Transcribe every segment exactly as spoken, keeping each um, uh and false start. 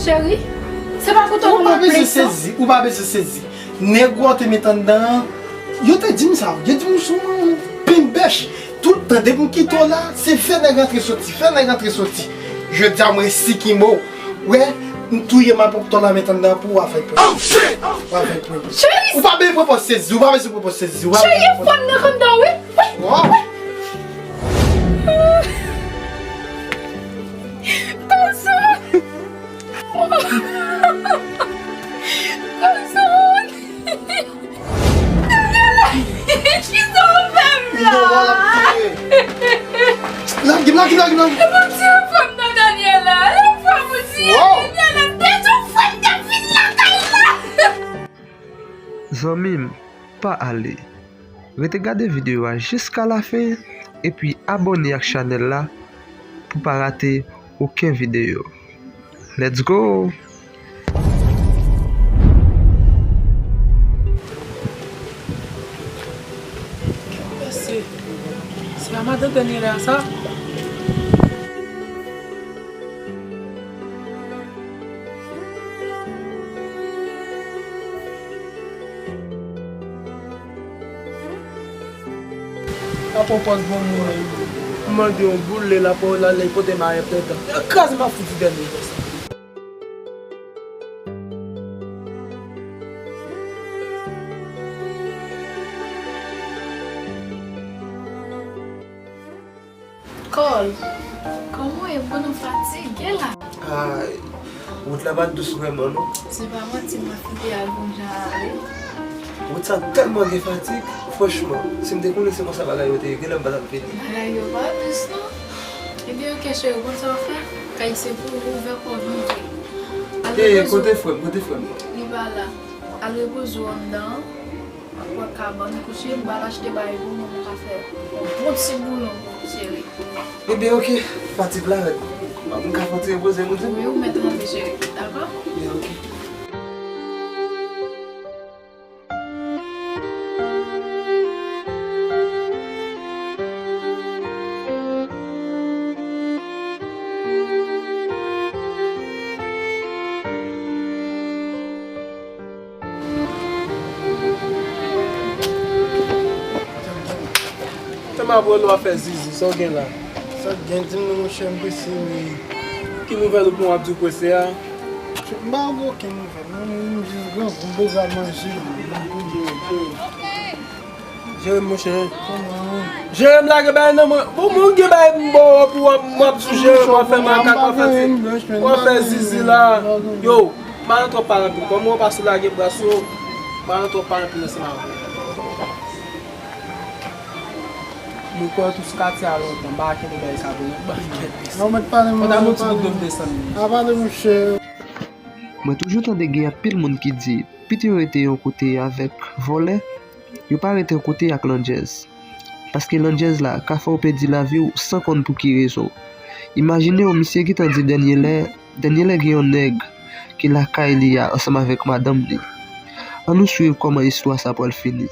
Cheri, se pa pou tande yon plent non. Ou pa bezwen sezi, ou pa bezwen sezi. Nèg ou te met anndan an, yo te di m sa, yo di m sou yon pin bèch. Tout tan, depi m kite w la, se fè nèg rantre soti, fè nèg rantre soti. Jodi a, mwen si ki mo. Wè, m touye m ap pran tò la met anndan pou w a fè pwen. Ou a fè pwen. Cheri! Ou pa bezwen pran pòz sezi, ou pa bezwen pran pòz sezi, ou pa bezwen pran pòz sezi. Cheri, e fwa m nan anndan, wi. Wi. Wi. Konsa. Konsa. Daniela, kisa w fè m la? Lage m, lage m, lage m, lage m. Bondye fè m nan Daniela. Lè fè m di Daniela, te tou fè m t ap vin lakay la. Zanmi m, pa ale. Rete gade videyo a jiska lafen epi abòne ak chanèl la pou pa rate okenn videyo. Let's go! Mesye, se pa madan Daniela sa? L ap pran pòz bon moun. M mande yon boule, l ap pran, l al pote m a yon plentan. L ap kraze m ap fouti dènye. Kòl, kòman w ye? Bon, nou fatige la. Ay, wout la pa t dous vrèman, non. Se pa manti, m fatige a gon jan ale. Wout sa tèlman gen fatig, franchman, si m te konnen se konsa bagay yo te ye, genlè m pa t ap vini. Bagay yo pa dous, non. Ebyen, oke, cheri, ou konn sa w ap fè? Kay se pou ou, ouvè kò w vin vre. Al repoze w. Kote frè m? Kote frè m? Li pa la. Al repoze w anndan an. Pran kabann kouche, m pral achte bagay pou mwen, mwen ka fè yon bon ti bouyon pou cheri. Ebyen, oke, fatig la rèd. M ka fè yon ti repoze, m di. Wi, ou mèt rantre, cheri, dakò? Ebyen, oke. Tèlman apre nou ap fè zizi, sa w gen la? Sa k gen, di m non, monchè, m prese, wi. Ki nouvèl ou pran w ap di w prese a? M pa gen okenn nouvèl, non, m jis grangou, m bezwen al manje, non. Jere m, monchè. Jere m, lage bagay nan mwen. Bon, moun gen bagay m ba w pou w ap, w ap sou jere m, w ap fè makak, w ap fè ti, w ap fè zizi la. Yo, m pa nan twòp pale anpil. Kòman w pa sou lage bras yo? M pa nan twòp pale anpil ansanm avè w. Nou kwè w tou sou katye a lontan, m pa kenbe bagay sa pou nou. Ban m kenbe sa. Non, mèt pale, monchè. Fò ta mouti pou dlo m desann. A pale, monchè. Mwen toujou tande gen anpil moun ki di, pito yo rete yon kote avèk vòlè, yo pa rete yon kote ak landjèz. Paske landjèz la ka fè w pèdi lavi w san konn pou ki rezon. Imajine w, misye gentan di dènye lè, dènye lè gen yon nèg ki lakay li a ansanm avèk madanm li. Ann nou swiv kòman istwa sa pral fini.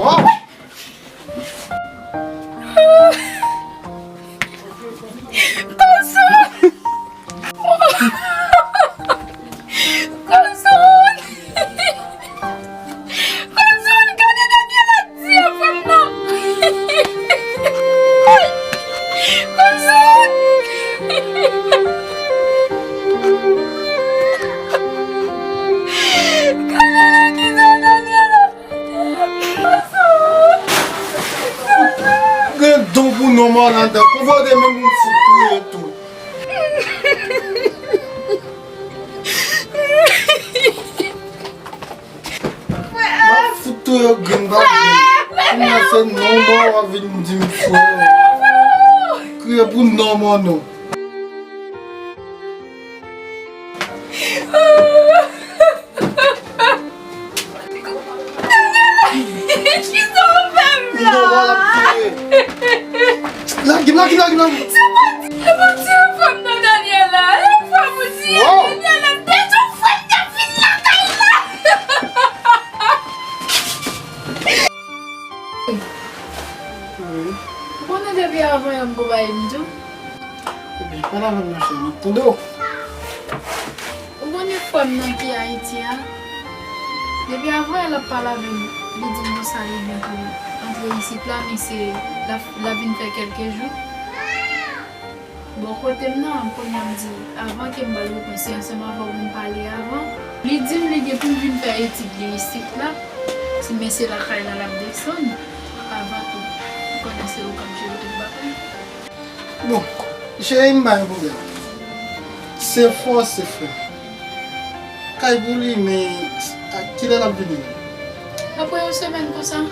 Oh! Konson! Konson! Konson, gade Daniela di a fanm nan! Konson! Gade kisa Daniela Gen don pou non Malanda. Konpòte menm pou m fout touye tou. M ap fout touye grenn pa grenn. Kounya se non ba w ap vin di m frè. Kriye pou non mò non. Kisa w fè m la? Non, wè l ap touye. Lage, lage, lage, lage. Se pa di, se pa di yon fanm nan Daniela. Yon fanm ou di, Daniela, depi yon fanm k ap vin lakay la. Wi. Ou konnen depi avan yè m gon bagay m di w? Ebyen, pale avè m, monchè, m ap tande w. Ou konnen frè m nan ki Ayiti a? Depi avan yè l ap pale avè m, li di m konsa li gen pou l antre isit la, men se l ap, l ap vin fè kèlke jou. Bò kote m nan, kounye a m di, avan ke m ba l repons, se ansanm avè w pou m pale avan. Li di m li gen pou l vin fè etid li isit la, si, men se lakay la l ap desann. Avan tou, ou konnen se ou k ap jere tout bagay. Bon, cheri, m pa gen pwoblèm. Se fò, se frè. Kay pou li, men a kilè l ap vini? Apre yon semèn konsa.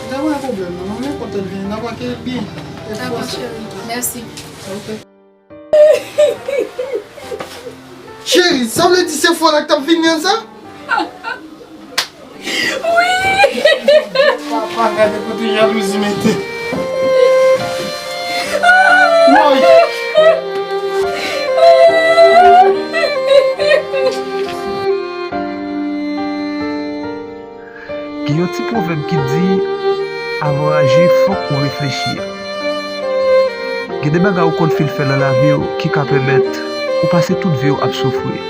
Gen pa gen pwoblèm non, men kote l vini, n ap akeye l byen. Dakò, cheri. Mèsi. Ok. Cheri, sa vle di se fò la k t ap vini an sa? Wi! Papa, gade kote jalouzi mete. Woy! Gen yon ti pwovèb ki di, avan w aji, fòk ou reflechi. Gen de bagay ou konn fin fè nan lavi w ki ka pèmèt ou pase tout vi w ap soufri.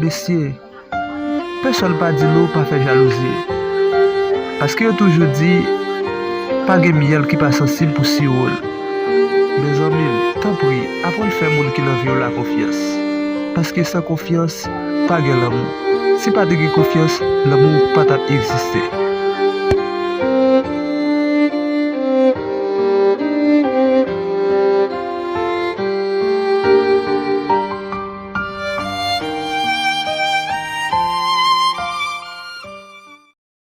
Mesye, pèsòn pa di nou pa fè jalouzi. Paske yo toujou di, pa gen myèl ki pa sansib pou siwo l. Mezanmi m, tanpri, aprann fè moun ki nan vi w la konfyans. Paske san konfyans, pa gen lanmou. Si pa te gen konfyans, lanmou pa t ap egziste.